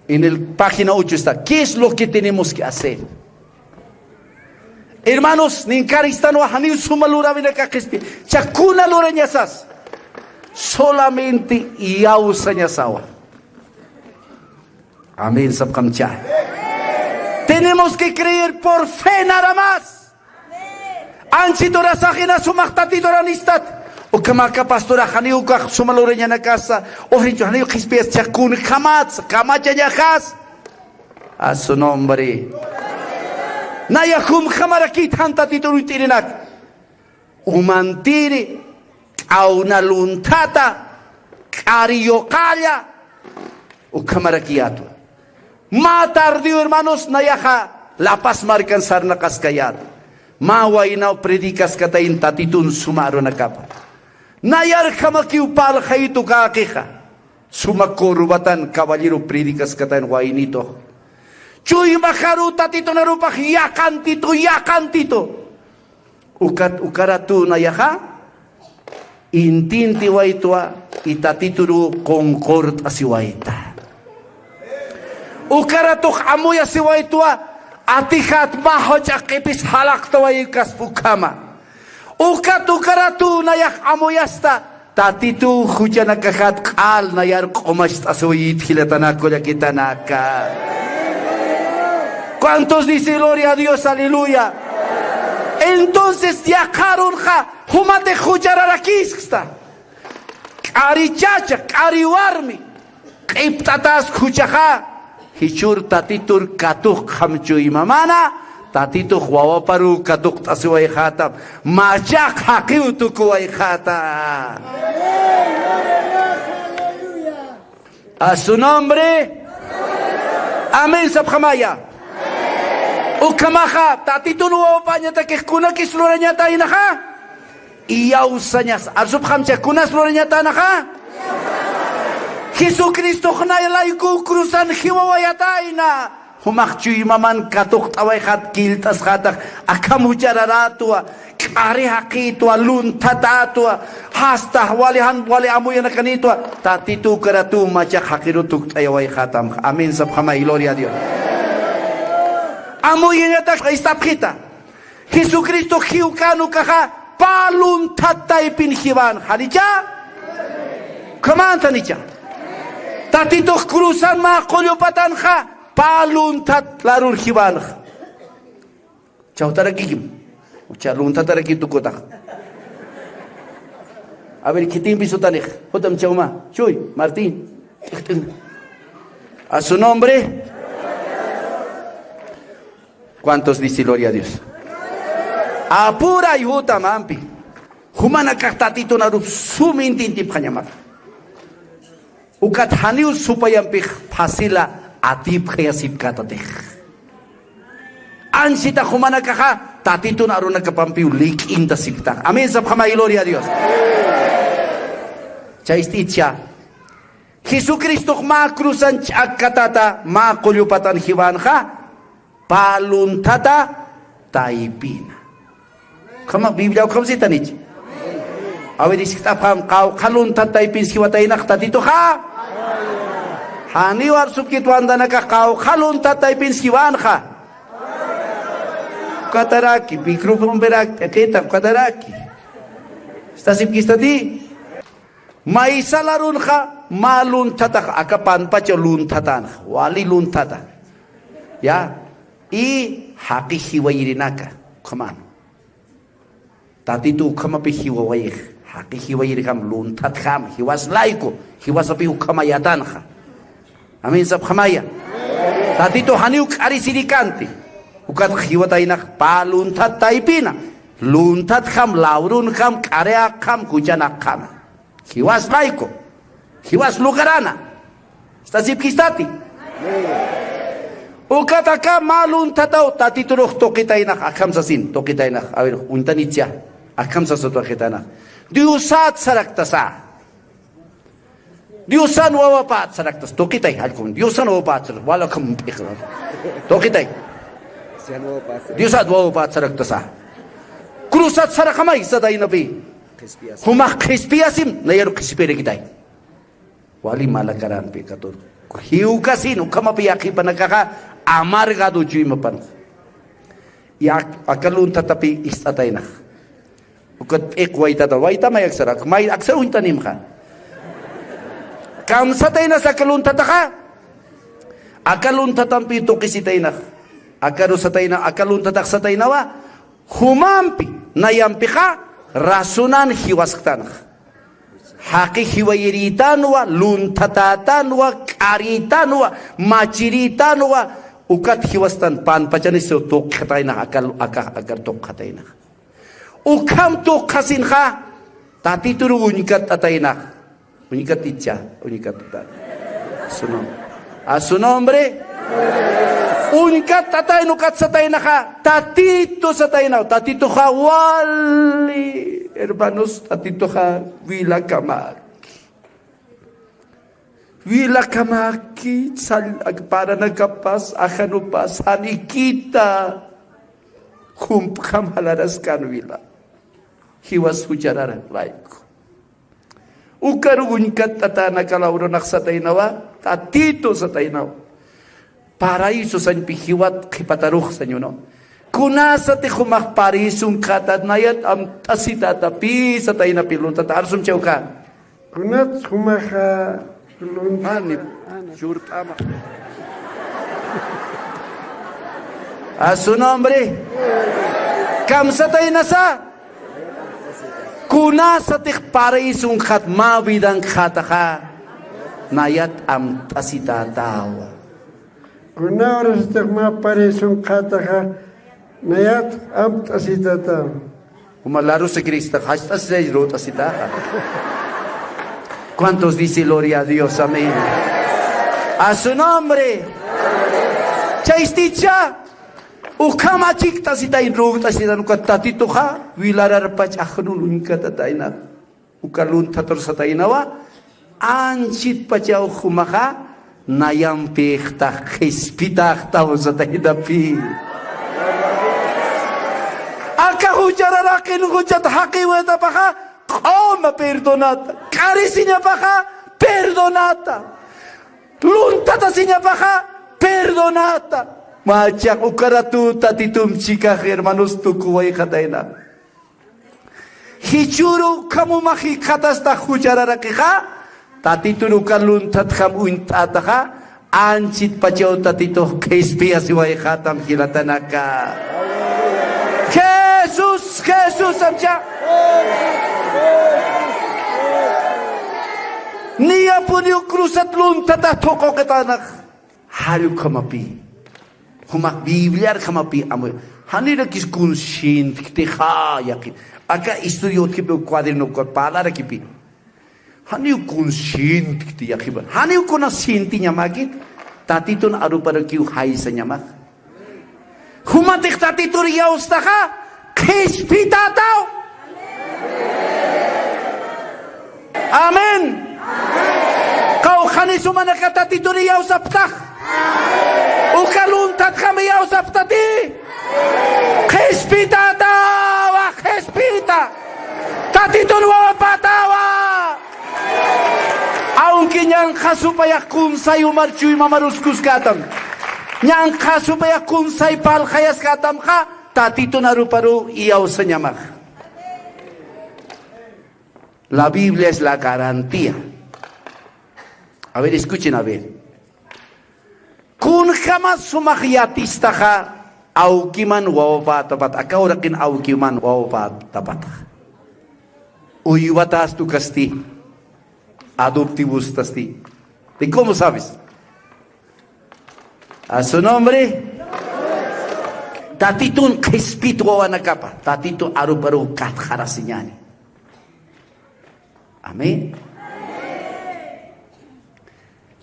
En el página ocho está. ¿Qué es lo que tenemos que hacer? Hermanos, ninkaristan wa janiw suma luräwinaka qhispiy. Chha kuna lurañasas. Solamente iyawsañasawa. Amén sapxamcha. Tenemos que creer por fe nada más. Anchhit urasax jina sumax Tatituran istat. Ukhamaka pastora janiw ukax suma lurañanakasa, ujrinchu janiw qhispiyas, chha kunjamats kamachañaxas. A su nombre. Naya jumjamarakït jan Tatitun uñt'irinak. Umantiri, k'awna lunthata, k'ari yuqalla, ukhamarakiyätwa. Mä tardiw, hermanos, nayaxa La Paz markan sarnaqaskayät. Mä waynaw predicaskatayn Tatitun suma arunakapa. Nayarjamakiw parlxayit ukakixa. Suma corbatan caballero predicaskatayn waynitux. Chuymaxaru Tatitun arupax yaqantitu, yaqantitu. Ukat, ukaratu nayaxa, intintiwaytwa, y Tatituru qunqurt'asiwayta. Ukaratux amuyasiwaytwa, atijat mä juch'a q'ipis jalaqtawaykaspä ukhama. Ukat ukaratu nayax amuyasta, Tatitu juchanakajat q'al nayar q'umacht'asiwayit jilatanak kullakitanaka. ¿Cuántos dicen gloria a Dios? Aleluya. Entonces, yaqharunxa, jumatix juchararakïsksta. K'ari chacha, k'ari warmi, q'ipt'atas juchaxa, jichhür Tatitur katuqxam chuymamana, Tatitux wawaparu katuqt'asiwayxätam, machax jaqiw tukuwayxäta. A su nombre. Amén sapxamaya. Ukhamaxa, Tatitun wawapañatakix kunakis lurañataynaxa. Iyawsañas, arsupxamcha, kunas lurañatänaxa. Jesucristox nay layku cruzan jiwawayatayna. Jumax chuymaman katuqt'awayxat, killt'asxätax, akham juchararätwa, k'ari jaqïtwa, lunthatätwa, jasta wali jan, wali amuyanakanïtwa, Tatitu ukaratu machax jaqiru tukt'ayawayxätam. Amén sapxamay, gloria a Dios. Amuyañatax istapxita. Jesucristo jiwkän ukaxa, pä lunthat taypin jiwän, ¿janicha? Ukhamäntanicha. Tatitux cruzan mä qullu patanxa, pä lunthat larur jiwänxa. Chawtarakikim. Ucha lunthataraki tukutax. A ver, khitimpi sutanix. Jutam chawma. Chuy, Martín. A su nombre. ¿Cuántos dice gloria a Dios? Apuray jutamampi. Jumanakax Tatitun arup sum intintipxañamax. Ukat janiw supayampix facila atipxayasipkätatix. Anchhita jumanakaxa Tatitun arunakapampiw lik'intasipktax. Amén sapxamay, gloria a Dios. Chaysti icha Jesucristox mä cruzan ch'akkatata mä qullupatan jiwanxa, pä lunthata taypina. Ukhama Biblia ukham sitanich. A ver, iskt'apxam, qawqha lunthat taypins jiwataynax Tatituxa. Janiw arsupkit wantanakax qawqha lunthat taypins jiwanxa. Ukataraki, microfonpirak p'iqita, ukataraki. Istasipkistati. Maysa larunxa mä lunthatax, aka panpachaw lunthatanxa, wali lunthata. Ya, y jaqi jiwayirinaka, ukham. Tatitu ukhamapï jiwawayix, jaqi jiwayirjam, lunthatjam, jiwas layku, jiwasapi ukhamayätanxa. Amén sapxamaya. Tatitu janiw k'arisirikanti. Ukat jiwataynax pä lunthat taypina. Lunthatjam, lawrunjam, k'ariyäxam, juchanäxama. Jiwas layku. Jiwas lugarana. Istasipkistati. Ukat aka mä lunthataw Tatiturux tuqitaynax, akham sasin, tuqitaynax. A ver, uñtanitsa. Akham sasa tuqitaynax. Diosat saraktasa. Diosan wawapät saraktasa. Tuqitay jallkum. Diosan wawapät sarak. Wal akham p'iq. Tuqitay. Diosat wawapät saraktasa. Cruzat sarakxamay sataynapï. Jumax qhispiyasim, nayaru qhispiyarakitay. Wali malakaran pecador. Jiwkasin, ukhamapï yaqhipanakaxa amargado chuymapan. Y ak-, aka lunthatapï ist'ataynax. Ukat p'iq waytata, waytama aksarak, may aksar uñtanimxa. Kamsataynas aka lunthataxa. Aka lunthatampï tuqisitaynax. Aka rusatayna, aka lunthatax sataynawa. Jumampi, nayampixa, razonan jiwasktanxa. Jaqi jiwayirïtanwa, lunthatätanwa, k'arïtanwa, machirïtanwa, ukat jiwastan panpachanistu tuqxataynax, aka, aka, aka tuqxataynax. Ukham tuqxasinxa, Tatitur uñkatt'ataynax. Uñkaticha, uñkatata. A su nombre. A su nombre. Uñkatatayna ukat sataynaxa, Tatitu sataynaw, Tatituxa wali, hermanos, Tatituxa wilakamaki. Wilakamaki, sal-, ak-, paranakapas, ajanupas, janikita, jump'jam jalaraskan wila. Jiwas jucharara layku. Ukaru uñkatt'atänaka lawrunax sataynawa, Tatitu sataynawa. Paraíso sañpi jiwat qhipatarux sañunaw. Kunasatix jumax paraíso uñjata, nayat amt'asitätapï sataynapï lunthata, arsumchawka. Kunat jumaxa lunthata. Ani, churt'ama. A su nombre. Kamsataynasa. Kunasatix paraíso uñjat mä vida uñjataxa, nayat amt'asitätawa. Kuna urasatix mä paraíso uñjataxa, nayat amt'asitätawa. Juma larusa Cristo, jast'asisay rut'asitäxa. ¿Cuántos dice gloria a Dios? Amén. A su nombre. Chaysticha. Ukham achikt'asitayn, ruwt'asitayn, ukat Tatituxa, wilararpach ajnun uñkatatayna, uka lunthatur sataynawa, anchhitpachaw jumaxa, nayampïxtax qhispitäxtaw sataynapï. Aka juchararaqin juchat jaqiwaytapaxa, q'uma perdonata, k'arisiñapaxa, perdonata. Lunthatasiñapaxa, perdonata. Machaq ukaratu Tatitum chikax, hermanos, tukuwayxatayna. Jichhüru ukham jumax jikxatastax juchararaqixa, Tatitun uka lunthatjam uñt'ataxa, anchhitpachaw Tatitux qhispiyasiwayxatam jilatanaka. Jesús, Jesús, amcha. Niyapuniw cruzat lunthata thuquqitanax. Jall ukhamapï. Jumax Bibliarjamapï, amu. Janirakis conscientktixa yaqhi. Aka estudio utjkipï, cuaderno parlarakipï. Janiw conscientkti yaqhipan. Janiw kuna sientiñamäkit. Tatitun aruparakiw jaysañamax. Jumatix Tatitur iyawstaxa, qhispitätaw. Amén. Sumanaka Tatitun iyawsapxtax. Uka lunthatxam iyawsapxtati. Qhispitätawa, qhispita. Tatitun wawapätawa. Aunque ñanqha supayax kunsay umar chuymamar uskuskätam, ñanqha supayax kunsay parlxayaskätamxa, Tatitun aruparuw iyawsañamax. La Biblia es la garantía. A ver, escuchen, a ver. Kunjamas sumax yatistaxa awkiman wawapätapat, aka uraqin awkiman wawapätapatxa. Uywatästu kasti, adoptivostasti. ¿Y cómo sabes? A su nombre. Tatitun qhispit wawanakapa, Tatitun aruparuw katxarasiñäni. Amén.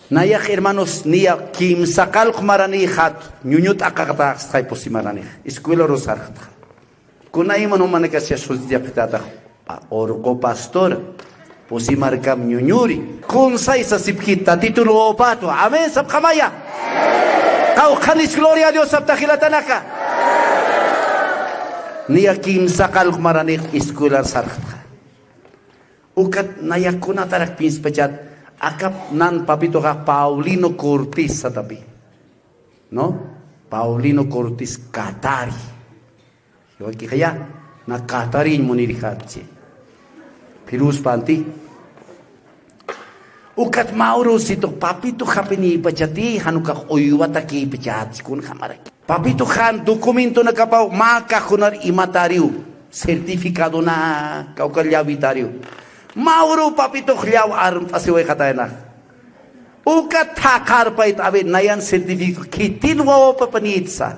Nayax hermanos, niya kimsa qallqu maranïxat, ñuñut aqaqtaxstxay pusi maranïx, escuelaru sarxtxa. Kunayman jumanakax sutiyapxitätax, a, Urqu Pastor, pusi markam ñuñuri. Kunsay sasipkit, Tatitun wawapätwa. Amén sapxamaya. Qawqhanis gloria a Dios sapta jilatanaka. Niya kimsa qallqu maranïx escuelar sarxtxa. Ukat nayax kunatarak pienspachat, akap nan papituxa Paulino Cortés satapi. ¿No? Paulino Cortés Katari. Jiwakixaya, na Katariñ munirjatchi. Phiruspanti. Ukat mä urusitux papituxapinïpachati, jan ukax uywatakïpachatchi, kunjamaraki. Papituxan documentonakapaw mä cajonar imatariw, certificadona, kawkar llawitariw. Mä uruw papitux llaw armt'asiwayxatayna. Ukat thaqharpayt, a ver, nayan certifico, khitin wawapapanïtsa.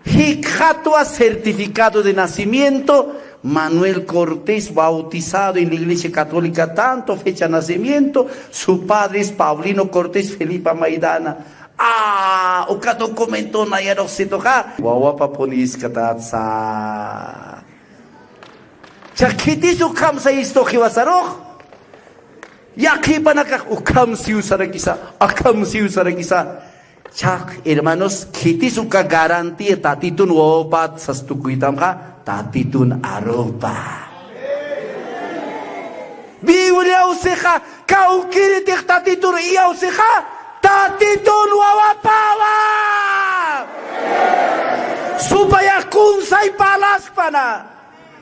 Jikxatwa certificado de nacimiento, Manuel Cortés, bautizado en la Iglesia Católica, tanto fecha nacimiento, su padre es Paulino Cortés, Felipa Maidana. Ah, uka documento nayaruxsituxa, wawapapunïskatätsa. Cha khitis ukham sayistu jiwasarux. Yaqhipanakax ukham siw sarakisa, akham siw sarakisa. Chaq, hermanos, khitis uka garantía Tatitun wawapät sas tukuytamxa, Tatitun arupa. Bibliaw sixa, kawkïritix Tatitur iyaw sixa, Tatitun wawapäwa. Supayax kunsay parlaskpana.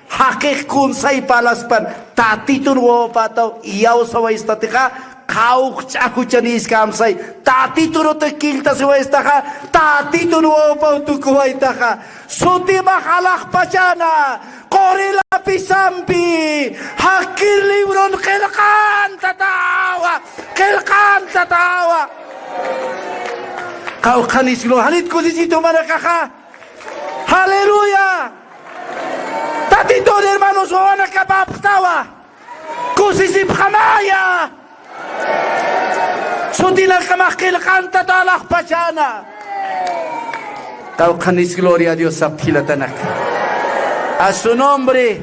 Jaqix kunsay parlaspan, Tatitun wawapätaw iyawsawaystatixa, qawqch'a juchanïskämsay, Tatitun uta killtasiwaystaxa, Tatitun wawapaw tukuwaytaxa, sutimax alaxpachana, quri lapisampi, jakkir libron qillqantatawa, qillqantatawa. Qawqhanis gloria, janit kusisitu manakaxa. Aleluya. Tatitun hermanos wawanakap apxtawa. Kusisipxamaya. Sutinakamax qillqantata alaxpachana. Qawqhanis gloria a Dios sapta jilatanaka. A su nombre.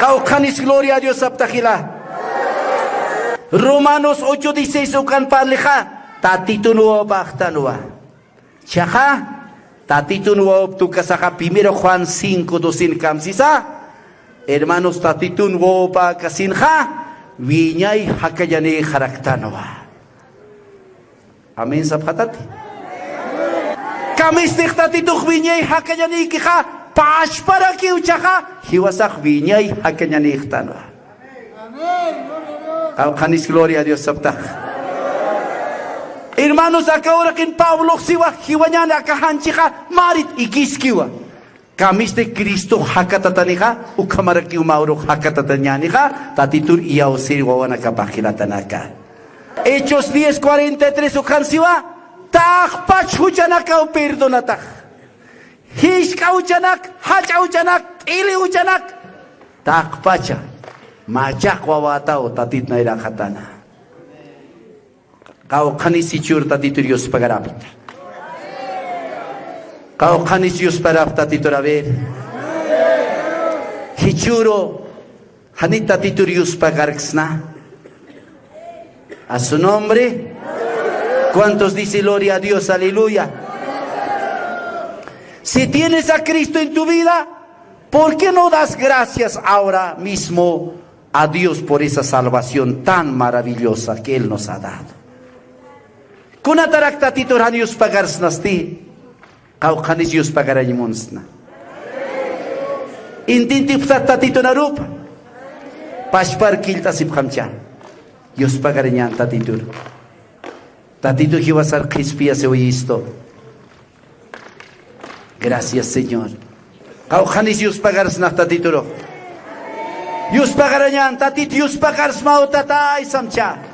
Qawqhanis gloria a Dios sapta jila. Romanos ocho dieciséis ukan parlixa. Tatitun wawapäxtanwa. Chaxa, Tatitun wawap tukasaxa, primero Juan cinco doce kamsisa, hermanos, Tatitun wawapäkasinxa, wiñay jakañanïxaraktanwa. Amén sapxatati. Kamistix Tatitux wiñay jakañanïkixa, pachparakiw chaxa, jiwasax wiñay jakañanïxtanwa. Qawqhanis gloria a Dios saptax. Hermanos, aka uraqin Pablox siwa, jiwañäni aka janchixa, marit ikiskiwa. Kamisti Cristox jakatatanixa, ukhamarakiw mä urux jakatatañänixa, Tatitun iyawsir wawanakapax jilatanaka. Hechos diez cuarenta y tres ukan siwa, taqpach juchanakaw perdonatax. Jisk'a uchanak, jach'a uchanak, t'ili uchanak, taqpacha, machaq wawataw Tatit nayraxatana. Qawqhanis jichhür Tatitur yuspagarapxta. Qawqhanis yuspagarapxta Tatitur, a ver. Jichhüru, jani Tatitur yuspagarksna. A su nombre. ¿Cuántos dice gloria a Dios? Aleluya. Si tienes a Cristo en tu vida, ¿por qué no das gracias ahora mismo a Dios por esa salvación tan maravillosa que Él nos ha dado? Kunatarak Tatitur jan yuspagarsnasti, qawqhanis yuspagarañ munsna. Intintipxtat Tatitun arupa. Pachpar killt'asipxamcha. Yuspagarañan Tatitur. Tatitu jiwasar qhispiyasiwiyistu. Gracias, Señor. Qawqhanis yuspagarsnax Tatiturux. Yuspagarañan Tatit, yuspagarsmaw Tatay samcha.